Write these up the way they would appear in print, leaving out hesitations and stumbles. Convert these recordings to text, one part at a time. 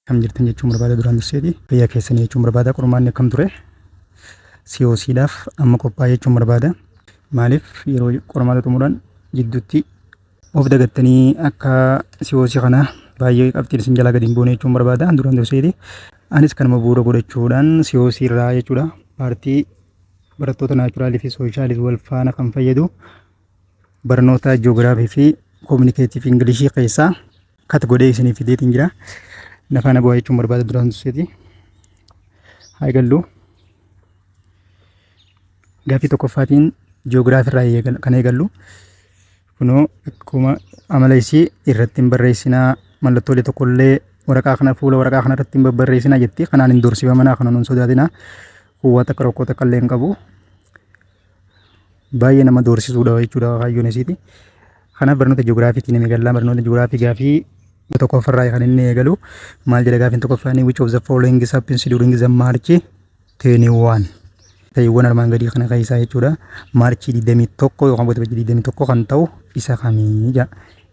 Akkam jirtan jechuun barbaada duraan durseeti. Fayyaa keessanii jechuun barbaada. Qormaanni akkam ture? COCdhaaf amma qophaa'e jechuun barbaada. Maaliif yeroo qormaata xumuran jidduutti of dagattanii akka COC kana baay'ee qabxiin isin jalaa gadi hin buune jechuun barbaada duraan durseeti. Anis kanuma bu'uura godhachuudhaan COC irraa jechuudha paartii barattoota naachuraalii fi sooshaaliis wal faana kan fayyadu barnoota ji'oogiraafii fi koominikeetiif Ingilishii keessaa kat godhee isinii fideetiin jira. Na faana bu'aa jechuun barbaada duraan durseeti. Haa eegallu. Gaaffii tokkoffaatiin ji'oogiraafii irraa kan eegallu. Kunoo akkuma amala isii irratti hin barreessinaa, mallattoolee tokkollee waraqaa kana fuula waraqaa kana irratti hin babbarreessinaa jetti. Kanaan hin doorsifamanaa, kanaan hin sodaatinaa. Kun waan takka rakkoo takka illee hin qabu. Baay'ee nama doorsisuudha jechuudha kaayyoon isiiti. Kanaaf barnoota ji'oogiraafiitiin ni eegalla. Barnoota ji'oogiraafii gaafii tokkoffarraa kan inni eegalu maal jedha? Gaafiin tokkoffaan, which of the following happens during the March 21? Ta'iiwwan armaan gadii kana keessaa jechuudha. Maarchii 21 yookaan Waxabajjii 21 kan ta'u isa kamii jedha.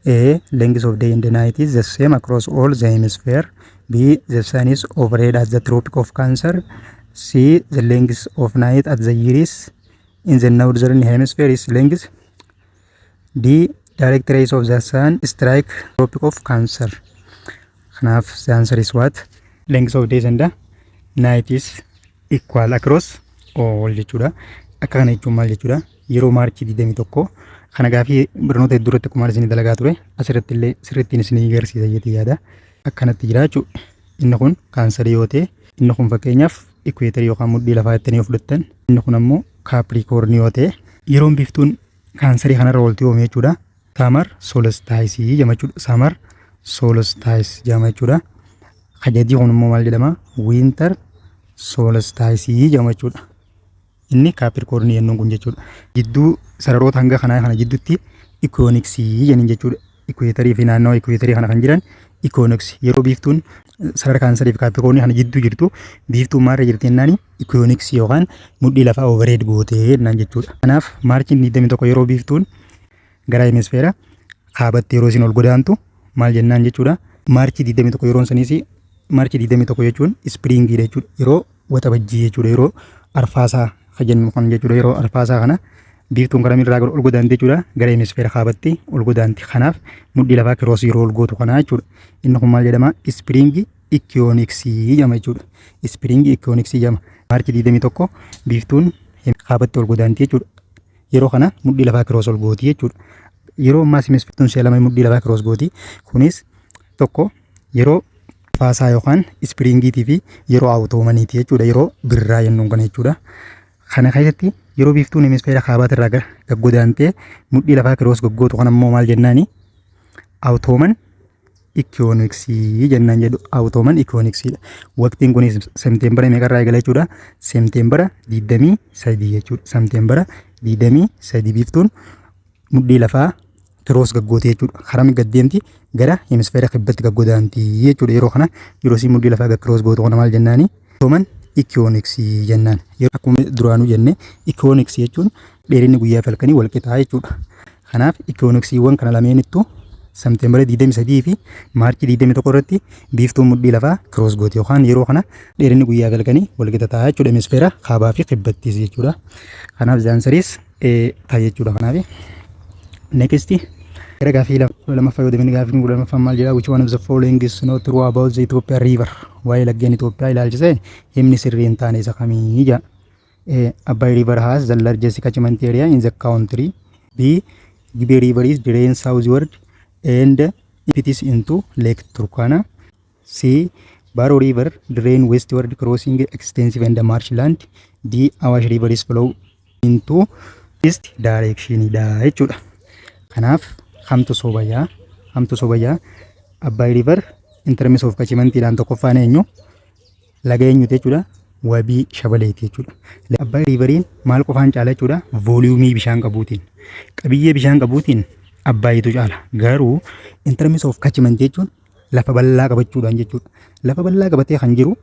A. Length of day and night is the same across all the hemisphere. B. The sun is overhead at the Tropic of Cancer. C. The length of night at the year is in the northern hemisphere is length. D. Direct rays of the sun strike Tropic of Cancer. Kanaaf the answer is what? Length of days and the night is equal across all jechuudha. Akka kana jechuun maal jechuudha? Yeroo Maarchii 21 kana gaafii barnoota hedduu irratti akkuma isinii dalagaa ture, asirratti illee sirrittiin isinii agarsiisa jettee yaada. Akkanatti jira jechuudha. Inni kun Kaansarii yoo ta'e, inni kun fakkeenyaaf equator yookaan mudhii lafaa jettanii yoo fudhattan, inni kun ammoo Kaaprikoornii yoo ta'e, yeroon biiftuun Kaansarii kanarra ooltu yoomi jechuudha? Summer solstice jedhama jechuudha. Summer solstice jedhama jechuudha. Kajadii kun immoo maal jedhama? Winter solstice jedhama jechuudha. Inni Kaaprikoornii jennuun kun jechuudha. Jidduu sararoota hanga kanaa kana jidduutti equinox jedhaniin jechuudha. Equator fi naannoo equator kana kan jiran equinox. Yeroo biiftuun sarara Kaansarii fi Kaaprikoornii kana jidduu jirtu, biiftuun maalirra jirti jennaani, equinox yookaan mudhii lafaa overhead gootee jennaan jechuudha. Kanaaf Maarchiin 21 yeroo biiftuun gara hemisfeera kaabatti yeroo isin ol godaantu maal jennaan jechuudha? Maarchii 21 yeroon saniis, Maarchii 21 jechuun springiidha jechuudha. Yeroo Waxabajjii jechuudha. Yeroo arfaasaa kan jennu kan jechuudha. Yeroo arfaasaa kana biiftuun gara irraa ol godaanti jechuudha? Gara hemisfeera kaabatti ol godaanti. Kanaaf mudhii lafaa cross yeroo ol gootu kana jechuudha. Inni kun maal jedhama? Spring equinox jedhama jechuudha. Spring equinox jedhama. Maarchii 21 biiftuun kaabatti ol godaanti jechuudha. Yeroo kana mudhii lafaa cross ol gooti jechuudha. Yeroo ammaas hemisfeertuun si'a lama mudhii lafaa cross gooti. Kunis tokko yeroo arfaasaa yookaan springiitii fi yeroo autumniiti jechuudha. Yeroo birraa jennuun kana jechuudha. Kana keessatti yeroo biiftuun hemisfeera kaabaatirraa gaggodaantee mudhii lafaa cross goggootu kana immoo maal jennaani? Autumn equinox jennaan jedhu. Autumn equinoxiidha. Waqtiin kunis Seemteembara meeqarraa eegala jechuudha? Seemteembara 23 jechuudha. Seemteembara 23 biiftuun mudhii lafaa cross gaggooti jechuudha. Karaa gad deemti? Gara hemisfeera kibbatti gaggodaanti jechuudha. Yeroo kana, yeroo isin mudhii lafaa cross gootu kana maal jennaani? Autumn equinox jennaan. Akkuma duraanuu jenne, equinox jechuun dheerinni guyyaa fi halkanii wal qixaa jechuudha. Kanaaf equinoxiiwwan kana lameenittu Seemteembara 23 fi Maarchii 21 irratti biiftuun mudhii lafaa cross gooti yookaan yeroo kana dheerinni guyyaa fi halkanii wal qixa ta'a jechuudha. Hemisfeera kaabaa fi kibbattis jechuudha. Kanaaf the answer is ta'a jechuudha. Kanaaf next gara gaafii 12ffaa yoo deemne, gaaffiin 12ffaan maal jedha? Which one of the following is not true about the Ethiopia river? Waa'ee laggeen Itoophiyaa ilaalchisee himni sirrii hin taane isa kamii jedha. A. Abbay River has the largest catchment area in the country. B. Gibe River is drained southward and empties into Lake Turkana. C. Baro River drain westward, crossing extensive and marshland. D. Awash River is flow into east direction dha jechuudha. Kanaaf kamtu sobayyaa? Kamtu sobayyaa? Abbay River in terms of catchmentiidhaan tokkoffaan eenyu? Laga eenyuti jechuudha? Wabii Shabaleeti jechuudha. Abbay Riveriin maal qofaan caala jechuudha? Volume bishaan qabuutiin. Qabiyyee bishaan qabuutiin Abbaayitu caala. Garuu in terms of catchment jechuun lafa bal'aa qabachuudhaan jechuudha. Lafa bal'aa qabatee kan jiru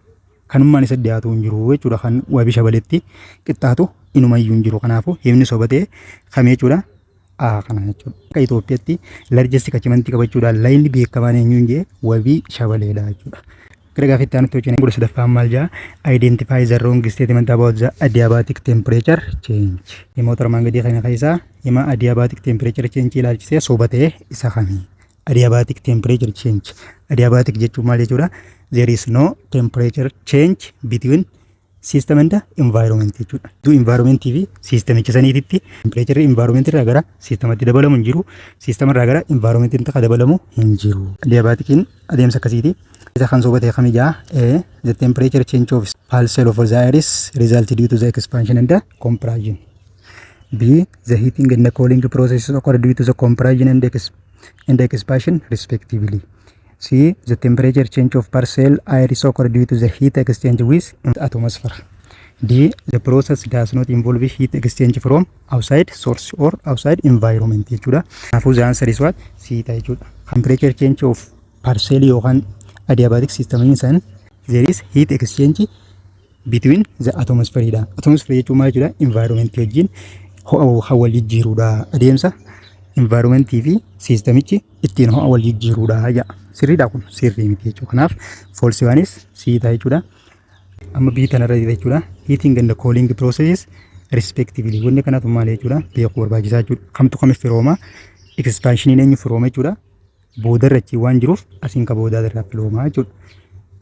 kanummaan isa dhiyaatu hin jiru jechuudha. Kan Wabii Shabaleetti qixxaatu inumayyuu hin jiru. Kanaafuu himni sobatee kam jechuudha? A kana jechuudha. Akka Itoophiyaatti largest catchment qabachuudhaan layni beekamaan eenyuun jee? Wabii Shabaleedha jechuudha. Gara gaaffiitti aanutti hojii 13ffaan maal jedha? Identify the wrong statement about the adiabatic temperature change. Himoota armaan gadii kana keessaa hima adiabatic temperature change ilaalchisee soba ta'e isa kami? Adiabatic temperature change. Adiabatic jechuun maal jechuudha? There is no temperature change between system and environment jechuudha. Du environment fi systemicha saniititti temperature environment irraa gara systematti dabalamu hin jiru. System irraa gara environment itti dabalamu hin jiru. Adiabaticiin adeemsa akkasiiti. Isa kan soba ta'e kami jaa? A. The temperature change of parcel of the air is result due to the expansion and the compression. B. The heating and the cooling processes occur due to the compression and expansion respectively. C. The temperature change of parcel air is occur due to the heat exchange with atmosphere. D. The process does not involve heat exchange from outside source or outside environment jechuudha. Kanaafuu the answer is what? C ta'a jechuudha. Temperature change of parcel yookaan adiabatic system san there is heat exchange between the atmosphere dha. Atmosphere jechuun maal jechuudha? Environment wajjin ho'a wal jijjiiruudha. Adeemsa environmentii fi systemichi ittiin ho'a wal jijjiiruudha jedha. Sirriidha, kun sirrii miti jechuudha. Kanaaf false waanis C ta'a jechuudha. Amma B tanarra jira jechuudha. Heating and cooling processes respectively. Wanni kanatu maal jechuudha? Beekuu barbaachisaa jechuudha. Kamtu kamiif firooma? Expansioniin eenyu firooma jechuudha? Boodarra achi waan jiruuf asiin ka boodaa irraa firooma jechuudha.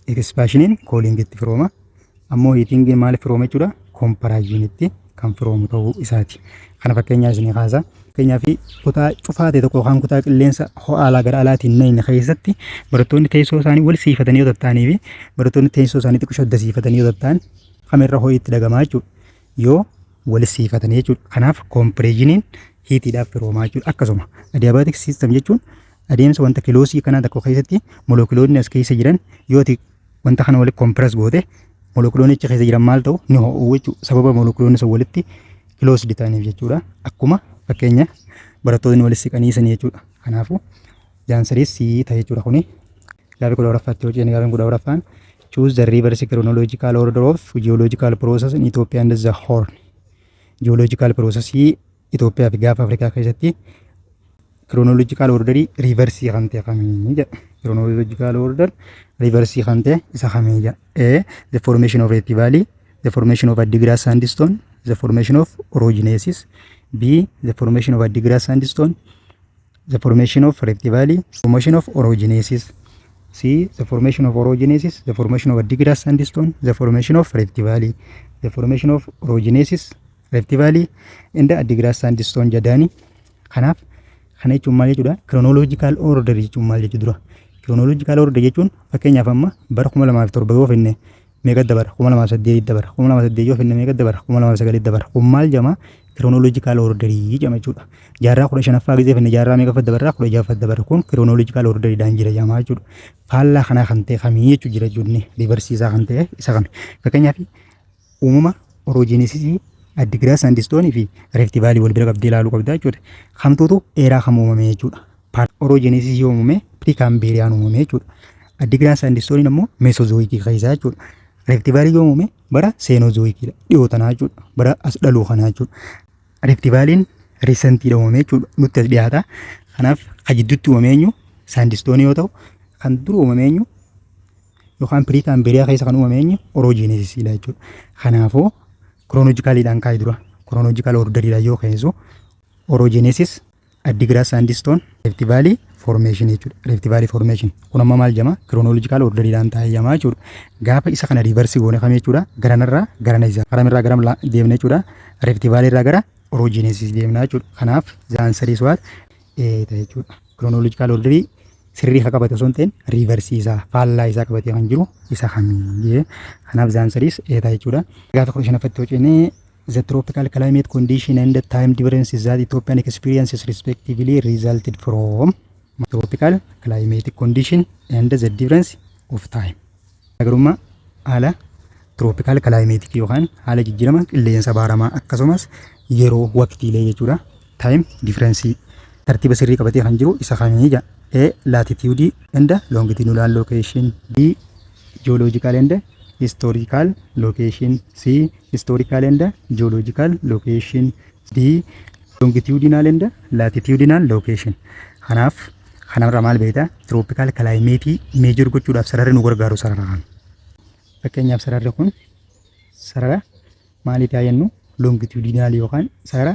Expansioniin coolingitti firooma. Ammoo heatingiin maaliif firooma jechuudha? Compressionitti kan firoomu ta'uu isaati. Kana fakkeenyaa isinii kaasa. Fakkeenyaaf, kutaa cufaa ta'e tokko yookaan kutaa qilleensa ho'a alaa gara alaatiin naqne keessatti barattoonni teessoo isaanii wal siifatanii yoo tatta'anii fi barattoonni teessoo isaanii xiqqoo adda siifatanii yoo tatta'an, kamirra ho'i itti dhagamaa jechuudha? Yoo wal siifatanii jechuudha. Kanaaf compressioniin heatiidhaaf firoomaa jechuudha. Akkasuma adiabatic system jechuun adeemsa wanta closed kanaa tokko keessatti molekuloonni as keessa jiran, yoo ati wanta kana walitti compress goote, molekuloonni achi keessa jiran maal ta'u? Ni ho'u jechuudha. Sababa molekuloonni sun walitti closed ta'aniif jechuudha. Akkuma fakkeenya barattoonni walitti siqanii sanii jechuudha. Kanaafuu the answer is C ta'e jechuudha kuni. Gaaffii 14ffaatti hojii, gaafiin 14ffaan: choose the reverse chronological order of geological process in Ethiopia and the Horn. Geological process Itoophiyaa fi Gaafa Afrikaa keessatti chronological orderii reverse kan ta'e kamii jedha. Chronological order reverse kan ta'e isa kamii jedha. A. The formation of Rift Valley, the formation of Adigrat sandstone, the formation of orogenesis. B. The formation of Adigrat sandstone, the formation of Rift Valley, formation of orogenesis. C. The formation of orogenesis, the formation of Adigrat sandstone, the formation of Rift Valley, the formation of orogenesis, Rift Valley, and the Adigrat sandstone jedhani. Kanaaf kana jechuun maal jechuudha? Chronological order jechuun maal jechuu dura? Chronological order jechuun fakkeenyaaf amma bara 2007 yoo finne meeqa dabara? 2008 dabara. 2008 yoo finne meeqa dabara? 2009 dabara. Kun maal jedhama? Chronological order jedhama jechuudha. Jaarraa 15ffaa gisee finne jaarraa meeqa dabarraa? 16ffaa dabara. Kun chronological orderiidhaan jira jedhama jechuudha. Faallaa kanaa kan ta'e kamii jechuu jira jechuudha. Reverse isaa kan ta'e isa kami? Fakkeenyaaf, uumama orogenesisii, Adigrat sandstone fi Rift Valley wal bira qabdee ilaaluu qabda jechuudha. Kamtuutu eeraa kam uumame jechuudha? Orogenesisii uumame Precambrian uumame jechuudha. Adigrat sandstoneiin ammoo Mesozoicii keessaa jechuudha. Rift Valley yoo uumame bara Cenozoiciidha. Dhiyoo tanaa jechuudha. Bara as dhaluu kanaa jechuudha. Rift Valleyn recentiidha uumame jechuudha. Nutti as dhiyaata. Kanaaf kan jidduutti uumame eenyu? Sandstone yoo ta'u, kan dura uumame eenyu? Yookaan Precambrian keessa kan uumame eenyu? Orogenesisiidha jechuudha. Kanaafuu chronologicaliidhaan kaa'e dura. Chronological orderiidhaan yoo keessu orogenesis, Adigrat sandstone, Rift Valley formation jechuudha. Rift Valley formation. Kun amma maal jedhama? Chronological orderiidhaan taa'ee jedhama jechuudha. Gaafa isa kana reverse goone kam jechuudha? Garanarraa garana isa. Karamirraa garam deemna jechuudha? Rift Valley irraa gara orogenesis deemna jechuudha. Kanaaf the answer is what? A ta'e jechuudha. Chronological orderii sirrii haa qabate osoo hin ta'in reverse isaa, faallaa isaa qabatee kan jiru isa kamii? Kanaaf the answer is A ta'a jechuudha. Gaafa 15ffatti hojjennee: the tropical climate condition and the time differences that Ethiopian experiences respectively resulted from tropical climatic condition and the difference of time. Garummaa haala tropical climatic yookaan haala jijjiirama qilleensa baaramaa akkasumas yeroo waqtiilee jechuudha. Time difference tartiiba sirrii qabatee kan jiru isa kamii jedha. A. Latitude and longitudinal location. B. Geological and historical location. C. Historical and geological location. D. Longitudinal and latitudinal location. Kanaaf Kanarraa maal beektaa? Tropical climate measure gochuudhaaf sararri nu gargaaru sarara kana. Fakkeenyaaf, sararri kun sarara maaliif haa jennu, longitudinal yookaan sarara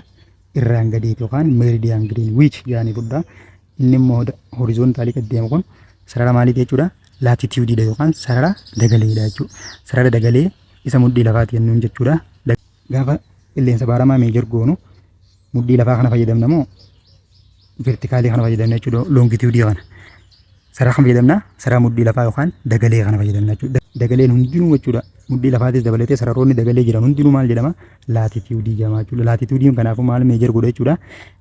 irraan gadeeti yookaan meridian Greenwich jedhanii fudhaa. Inni immoo horizontal gad deemu kun sarara maaliiti jechuudha? Latitudeiidha yookaan sarara dagaleedha jechuudha. Sarara dagalee isa mudhii lafaati jennuun jechuudha. Gaafa qilleensa baaramaa measure goonu mudhii lafaa kana fayyadamna moo vertical kana fayyadamna jechuudha, longitude kana? Sarara kan fayyadamna, sarara mudhii lafaa yookaan dagalee kana fayyadamna jechuudha. Dagaleen hundinuu jechuudha. Mudhii lafaatis dabalatee sararoonni dagalee jiran hundinuu maal jedhama? Latitude jedhama jechuudha. Latitudeiin kanaafuu maal measure godha jechuudha?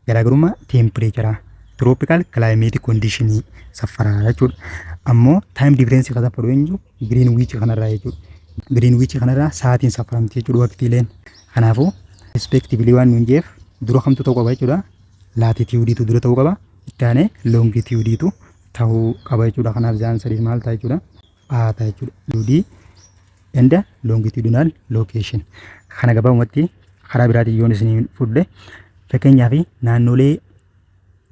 Garaagarummaa temperature, tropical climate condition saffaraa jechuudha. Ammoo time difference kan saffaru eenyu? Greenwich kanarraa jechuudha. Greenwich kanarraa sa'aatiin saffaramti jechuudha waqtiileen. Kanaafuu respectively waan nuun jeef dura kamtu ta'uu qaba jechuudha? Latitudeiitu dura ta'uu qaba. Itti aanee longitudeiitu ta'uu qaba jechuudha. Kanaaf the answer maal ta'a jechuudha? A ta'a jechuudha. Latitude and longitudinal location. Kana gabaabumatti karaa biraatiin yoon isin fudhe, fakkeenyaaf, naannolee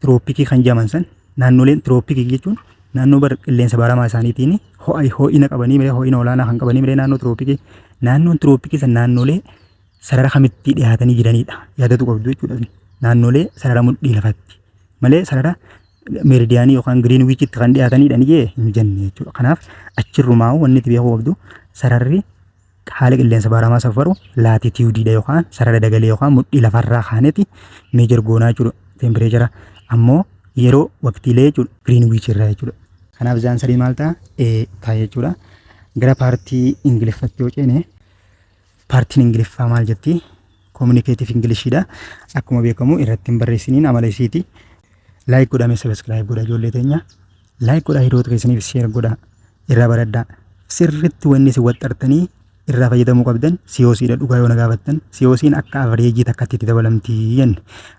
tirooppikii kan jedhaman san, naannoleen tirooppikii jechuun naannoo bar qilleensa baramaa isaaniitiin ho'a ho'ina qabanii malee, ho'ina olaanaa kan qabanii malee, naannoo tirooppikii, naannoon tirooppikii san naannolee sarara kamitti dhiyaatanii jiranidha yaadatu qabdu jechuudha. Naannolee sarara mudhii lafatti malee sarara meridian yookaan Greenwichitti kan dhiyaatanidha ni jee hin jenne jechuudha. Kanaaf achirrumaa wanni itti beekuu qabdu, sararri haala qilleensa baramaa safaru latitudeiidha yookaan sarara dagalee yookaan mudhii lafarraa kaaneeti measure goonaa jechuudha. Temperature ammoo yeroo waqtiilee jechuudha Greenwich irraa jechuudha. Kanaaf the answer maal ta'a? A ta'a jechuudha. Gara part Ingiliffatti yoo ceene, partiin Ingiliffaa maal jetti? Communicative Englishiidha. Akkuma beekamu irratti hin barreessiniin amala isiiti. Like godhamee subscribe godha, ijoollee teenya. Like godhaa, hiriyoota keessaniif share godhaa. Irraa baradhaa. Sirritti wanni isin waxxartanii irraa fayyadamuu qabdan COCdha, dhugaa yoo na gaafattan. COCn akka average takkatti itti dabalamtii jenne.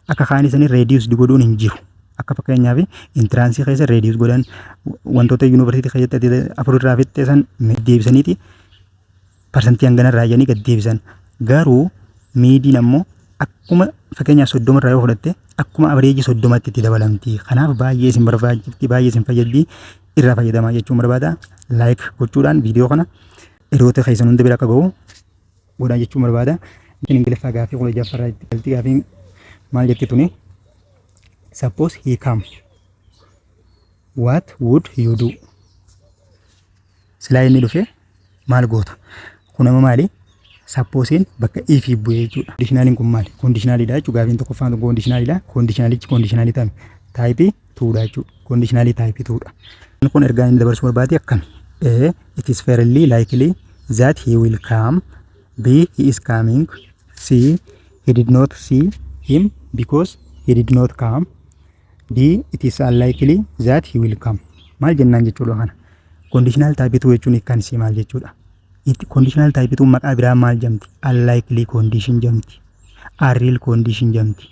Akka kaan isanii reduce godhuun hin jiru. Akka fakkeenyaaf entrance keessa reduce godhan, wantoota yuunivarsiitii keessatti afur irraa fixxee san deebisaniiti parsantii hangana irraa jedhanii gad deebisan. Garuu midiin ammoo akkuma fakkeenyaaf 30 irraa yoo fudhatte akkuma average 30tti itti dabalamti. Kanaaf baay'ee isin barbaachifti, baay'ee isin fayyaddi, irraa fayyadamaa jechuun barbaada. Like gochuudhaan viidiyoo kana hiriyoota keessan hunda bira akka gahu godhaa jechuun barbaada. Ingiliffaa gaaffii 16ffaarraa itti galti. Gaaffiin maal jetti tuni? Suppose he come. What would you do? Silaa inni dhufe maal goota? Kun amma maali? Supposeiin bakka if bu'ee jechuudha. Conditionaliin kun maali? Conditionaliidha jechuudha. Gaafiin tokkoffaan kun conditionaliidha. Conditionalichi conditional ta'ame type twodha jechuudha. Conditional type twodha. Kun ergaan inni dabarsuu barbaade akkami? A. It is fairly likely that he will come. B. He is coming. C. He did not see him because he did not come. D. It is unlikely that he will come. Maal jennaan jechuudha kana? Conditional type 2 jechuun kan isii maal jechuudha? Conditional type 2 maqaa biraa maal jedhamti? Unlikely condition jedhamti. Unreal condition jedhamti.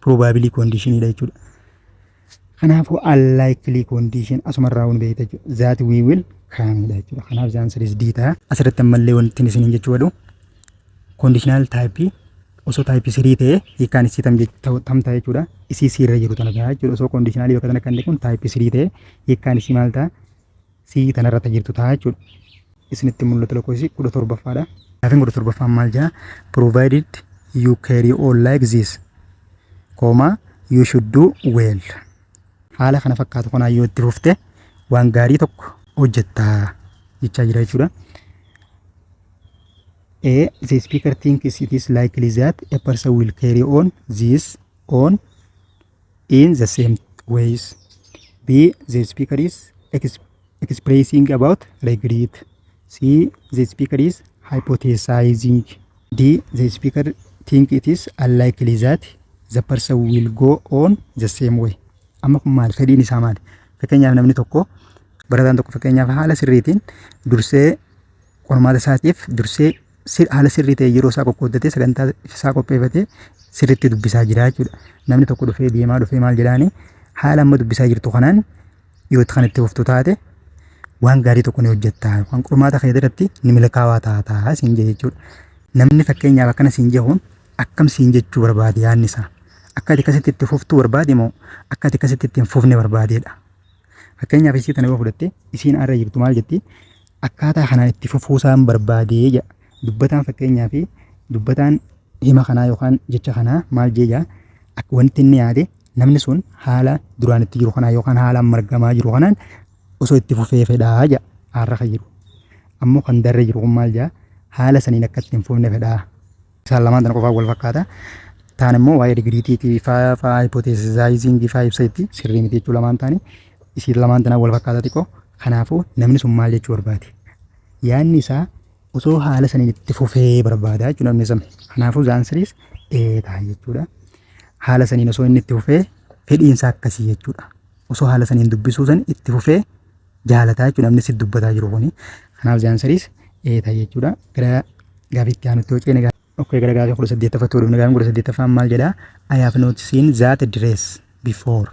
Probably condition dha jechuudha. Kanaafuu unlikely condition asumarraa waan beekta jechuudha. That we will come dha jechuudha. Kanaaf the answer is D ta'a. Asirratti ammallee wanti isiniin jechuu godhu, conditional type osoo type 3 ta'e hiikkaan isii tam ta'a jechuudha? Isii C irra jiru tana ta'a jechuudha. Osoo conditional bakka tana kan kun type 3 ta'e hiikkaan isii maal ta'a? C tanarra jirtu ta'a jechuudha. Isinitti mul'atu lakkoofsi 17ffaadha. Gaafiin 17ffaan maal jedha? Provided you carry on like this, comma, you should do well. Haala kana fakkaatu kanaan yoo itti fufte waan gaarii tokko hojjettaa jechaa jira jechuudha. A. The speaker thinks it is likely that a person will carry on this on in the same ways. B. The speaker is expressing about regret. C. The speaker is hypothesizing. D. The speaker think it is unlikely that the person will go on the same way. Amma kun maal? Fedhiin isaa maali? Fakkeenyaaf, namni tokko, barataan tokko, fakkeenyaaf, haala sirriitiin dursee qormaata isaatiif dursee haala sirrii ta'e yeroo isaa qoqqooddatee sagantaa isaa qopheeffatee sirriitti dubbisaa jira jechuudha. Namni tokko dhufee, deemaa dhufee maal jedhaani? Haala amma dubbisaa jirtu kanaan yoo kan itti fuftu taate waan gaarii tokko ni hojjetta yookaan qormaata kee irratti ni milkaa'aa taataa siin jedhe jechuudha. Namni fakkeenyaaf akkana siin jehuun akkam siin jechuu barbaade yaadni isaa? Akka ati akkasitti itti fuftuu barbaade moo akka ati akkasitti itti hin fufne barbaadeedha? Fakkeenyaaf, isii tana yoo fudhatte, isiin arra jirtu maal jetti? Akkaataa kanaan itti fufuusaan barbaadee jedha. Dubbataan, fakkeenyaaf, dubbataan hima kanaa yookaan jecha kanaa maal jee jaa? Akka wanti inni yaade, namni sun haala duraan itti jiru kanaa yookaan haala margamaa jiru kanaan osoo itti fufee fedhaa jedha har'a kan jiru. Ammoo kan darre jiru kun maal jaa? Haala saniin akka itti hin fufne fedhaa. Isaan lamaan tana qofaan wal fakkaata. Taan immoo waa'ee degreetiitii faa faa hypothesizing faa ibsa itti sirrii miti jechuu lamaan taani. Isiin lamaan tanaan wal fakkaata xiqqoo. Kanaafuu namni sun maal jechuu barbaade? Yaadni isaa osoo haala saniin itti fufee barbaada jechuudha namni sun. Kanaafuu the answer is A ta'a jechuudha. Haala saniin osoo inni itti fufee fedhiinsaa akkasii jechuudha. Osoo haala saniin dubbisuu san itti fufee jaalataa jechuudha namni si dubbataa jiru kuni. Kanaaf the answer is A ta'a jechuudha. Gara gaafii itti aanutti yoo ceene, okay, gara gaafii 18ffaatti yoo dhufne, gaafiin 18ffaan maal jedhaa? "I have not seen that dress before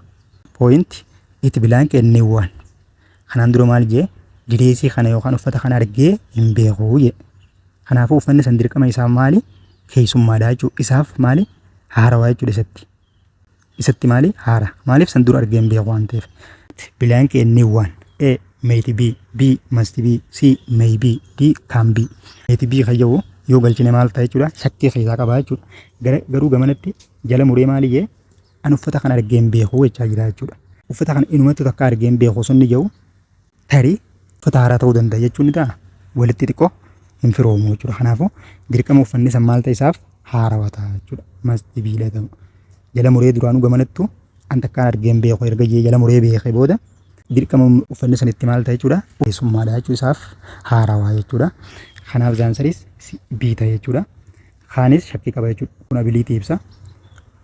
point it blank a new one." Kanaan dura maal jee? Dressii kana yookaan uffata kana argee hin beeku jee. Kanaafuu uffanni san dirqama isaa maali? Keessummaadha jechuudha. Isaaf maali? Haarawaa jechuudha isatti. Isatti maali? Haara. Maaliif? San dura argee hin beeku waan ta'eef. Blank a new one. A. Might be. B. Must be. C. May be. D. Can be. Might be kan jedhu yoo galchine maal ta'a jechuudha? Shakkii keessaa qabaa jechuudha. Garuu gamanatti jala muree maali jee? An uffata kana argee hin beeku jechaa jira jechuudha. Uffata kana inumatti takka argee hin beeku osoo inni jedhu, tarii uffata haaraa ta'uu danda'a jechuun ni ta'a. Walitti xiqqoo hin firoomu jechuudha. Kanaafuu dirqama uffanni san maal ta'e? Isaaf haarawaa ta'a jechuudha. Must be ta'u. Jala muree duraanuu gamanattu an takkaan argee hin beeku erga jee jala muree beekee booda, dirqama uffanni sanitti maal ta'e jechuudha? Keessummaadha jechuudha, isaaf haarawaa jechuudha. Kanaaf the answer is B ta'a jechuudha. Kaanis shakkii qaba jechuudha. Kun ability ibsa.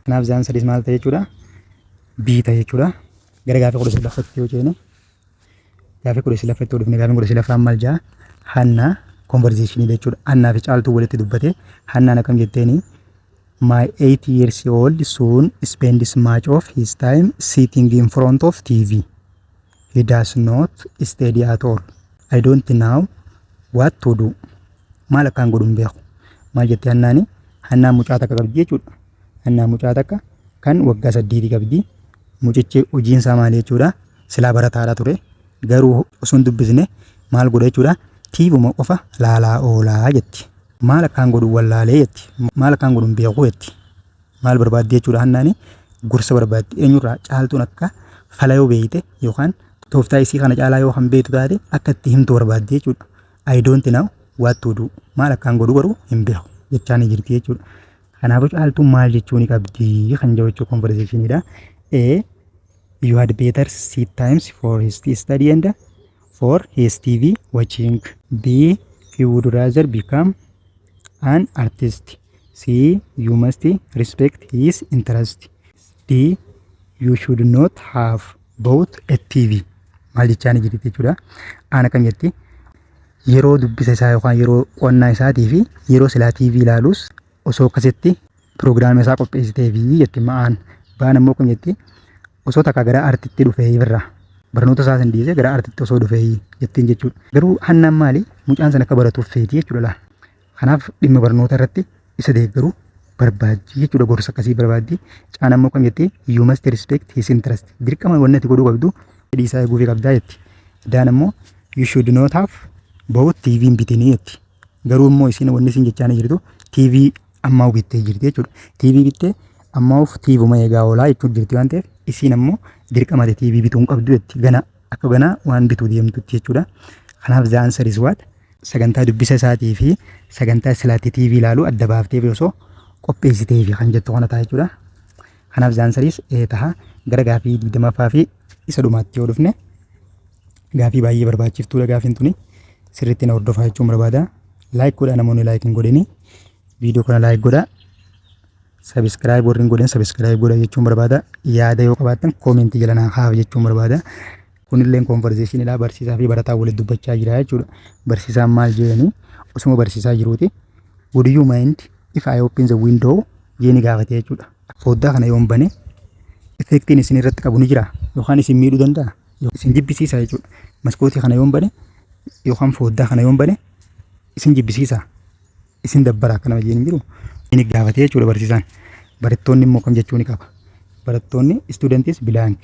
Kanaaf the answer is maal ta'e jechuudha? B ta'a jechuudha. Gara gaafii 19ffaatti yoo ceene, gaafii 19ffaatti yoo dhufne, gaafiin 19ffaan maal jedha? Hannaa conversationii jechuudha. Hannaa fi Caaltuu walitti dubbate. Hannaan akkam jetteeni? "My 8 years old son spends much of his time sitting in front of TV. He does not study at all. I don't know what to do." Maal akkaan godhu hin beeku. Maal jettee Hannaani? Hannaan mucaa takka qabdi jechuudha. Hannaan mucaa takka kan waggaa 8 qabdi. Mucichi hojiin isaa maali jechuudha? Silaa barataadha ture. Garuu osoo hin dubbisne maal godha jechuudha? TVuma qofa laalaa oolaa jetti. Maal akkaan godhu wallaalee jetti. Maal akkaan godhu hin beeku jetti. Maal barbaaddi jechuudha Hannaani? Gorsa barbaaddi. Eenyurraa? Caaltuun akka fala yoo beeyte yookaan tooftaa isii kana caalaa yoo kan beektu taate akka itti himtu barbaaddi jechuudha. "I don't know what to do." Maal akkaan godhu garuu hin beeku jechaa ni jirti jechuudha. Kanaafuu Caaltuun maal jechuu ni qabdi kan jedhu jechuu conversationiidha. A. You had better set times for his study and for his TV watching. B. He would rather become an artist. C. You must respect his interest. D. You should not have bought a TV. Maal jechaa ni jirti jechuudha? Aan akkam jetti? Yeroo dubbisa isaa yookaan yeroo qo'annaa isaatii fi yeroo silaa TV ilaalus osoo akkasitti piroogiraamii isaa qopheessitee fi jetti ma'aan. Baan ammoo akkam jetti? Osoo takka gara artitti dhufee irraa barnoota isaa san dhiisee gara artitti osoo dhufee jettiin jechuudha. Garuu Hannaan maali? Mucaan san akka baratuuf feeti jechuudha laa. Kanaaf dhimma barnoota irratti isa deeggaruu barbaaddi jechuudha, gorsa akkasii barbaaddi. Caan ammoo akkam jetti? "You must respect his interest." Dirqama wanni ati godhuu qabdu fedhii isaa eeguufii qabdaa jetti. Daan ammoo "You should not have bought TV" hin bitinii jetti. Garuu immoo isiin wanni isin jechaa jirtu TV ammaa bittee jirti jechuudha. TV bittee ammaa of TVuma eegaa oolaa jechuun jirti waan ta'eef, isiin ammoo dirqama ati TV bituu hin qabdu jetti. Gana akka ganaa waan bituu deemtutti jechuudha. Kanaaf the answer is what? Sagantaa dubbisa isaatii fi sagantaa silaatti TV ilaaluu adda baaftee osoo qopheessitee fi kan jettu kana ta'a jechuudha. Kanaaf the answer is A ta'a. Gara gaafii 20ffaa fi isa dhumaatti yoo dhufne, gaafii baay'ee barbaachiftuudha gaafiin tuni. Sirriitti na hordofaa jechuun barbaada. Like godhaa, namoonni like hin godhini. Viidiyoo kana like godhaa. Subscribe warri hin godhin subscribe godhaa jechuun barbaada. Yaada yoo qabaattan commentii jala naa kaa'aa jechuun barbaada. Kunillee conversationiidha. Barsiisaa fi barataa walitti dubbachaa jira jechuudha. Barsiisaan maal jedhanii osuma barsiisaa jiruuti. "Would you mind if I open the window?" jeeni gaafate jechuudha. Foddaa kana yoon bane effectiin isin irratti qabu ni jira yookaan isin miidhuu danda'a? Isin jibbisiisa jechuudha. Maskootii kana yoon bane yookaan foddaa kana yoon bane isin jibbisiisa? Isin dabbara akka nama jeen jiru. Inni gaafate jechuudha barsiisaan. Barattoonni immoo kam jechuu ni qaba? Barattoonni, students blank.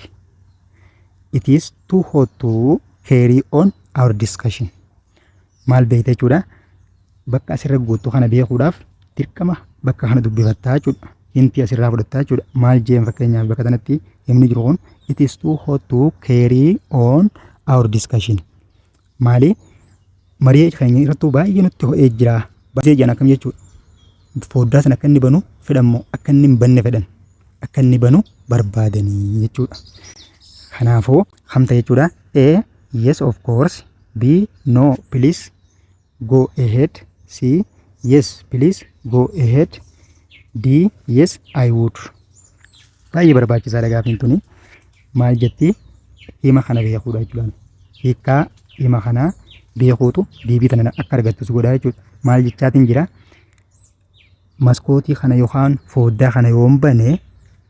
It is too hot to carry on our discussion. Maal beekta jechuudha? Bakka asirra guuttu kana beekuudhaaf dirqama bakka kana dubbifattaa jechuudha. Hintii asirraa fudhattaa jechuudha. Maal jeen fakkeenyaaf bakka kanatti himni jiru kun "It is too hot to carry on our discussion." Maali? Marii keenya irrattuu baay'ee nutti ho'ee jira. Baay'ee jedhan akkam jechuudha? Foddaa sana akka inni banu fedhan moo akka inni hin banne fedhan? Akka inni banu barbaadanii jechuudha. Kanaafuu kamta jechuudha? A. Yes, of course. B. No, please go ahead. C. Yes, please go ahead. D. Yes, I would. Baay'ee barbaachisaadha gaafiin tuni. Maal jetti? Hima kana beekuudha jechuudha. Hiikkaa hima kanaa beekuutu deebii tana akka argattus godha jechuudha. Maal jechaatiin jira? Maskootii kana yookaan foddaa kana yoon bane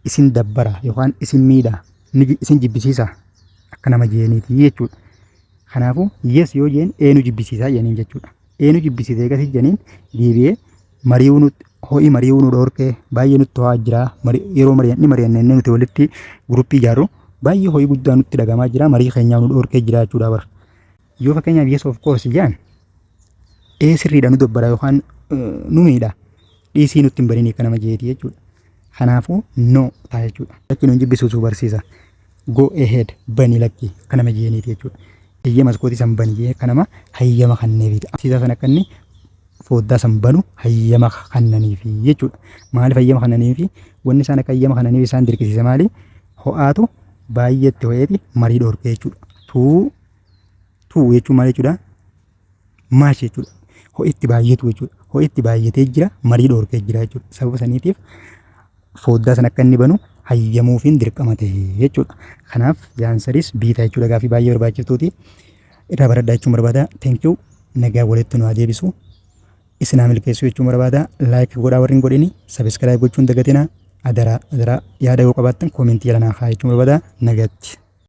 isin dabbara yookaan isin miidha, isin jibbisiisa akka nama jeeniiti jechuudha. Kanaafuu yes yoo jeen eenu jibbisiisaa jeniin jechuudha. Eenu jibbisiisee eegasii jeniin deebi'ee mari'uu nutti ho'i, mari'uu nu dhorkee, baay'ee nutti ho'aa jira. Yeroo mari'anni mari'anne inni nuti walitti guruppii ijaarru baay'ee ho'i guddaa nutti dhagamaa jira, marii keenyaa nu dhorkee jira jechuudha bara. Yoo fakkeenyaaf "Yes, of course" jaan, ee sirriidha, nu dabbara yookaan nu miidha, dhiisii nutti hin barin akka nama jeeti jechuudha. Kanaafuu no ta'a jechuudha. Lakki nuun jibbisiisuu barsiisa. "Go ahead", bani, lakki akka nama jeeniiti jechuudha. Eeyyee, maskootii san bani jee akka nama hayyama kanneefiiti. Barsiisaa san akka inni foddaa san banu hayyama kannaniifi jechuudha. Maaliif hayyama kannaniifi? Wanni isaan akka hayyama kannaniif isaan dirqisiise maali? Ho'aatu baay'eetti ho'eeti marii dhorkee jechuudha. Too, too jechuun maal jechuudha? Much jechuudha. Ho'itti baay'eetu jechuudha. Ho'itti baay'atee jira, marii dhorkee jira jechuudha. Sababa saniitiif foddaa san akka inni banu hayyamuufiin dirqama ta'e jechuudha. Kanaaf the answer is B ta'a jechuudha. Gaaffii baay'ee barbaachiftuuti. Irraa baradhaa jechuun barbaada. Thank you. Nagaa walitti nu haa deebisu. Isin haa milkeessu jechuun barbaada. Like godhaa warri hin godhini. Subscribe gochuun dagatina. Adaraa adaraa, yaada yoo qabaattan commentii jala naa kaa'aa jechuun barbaada. Nagaatti.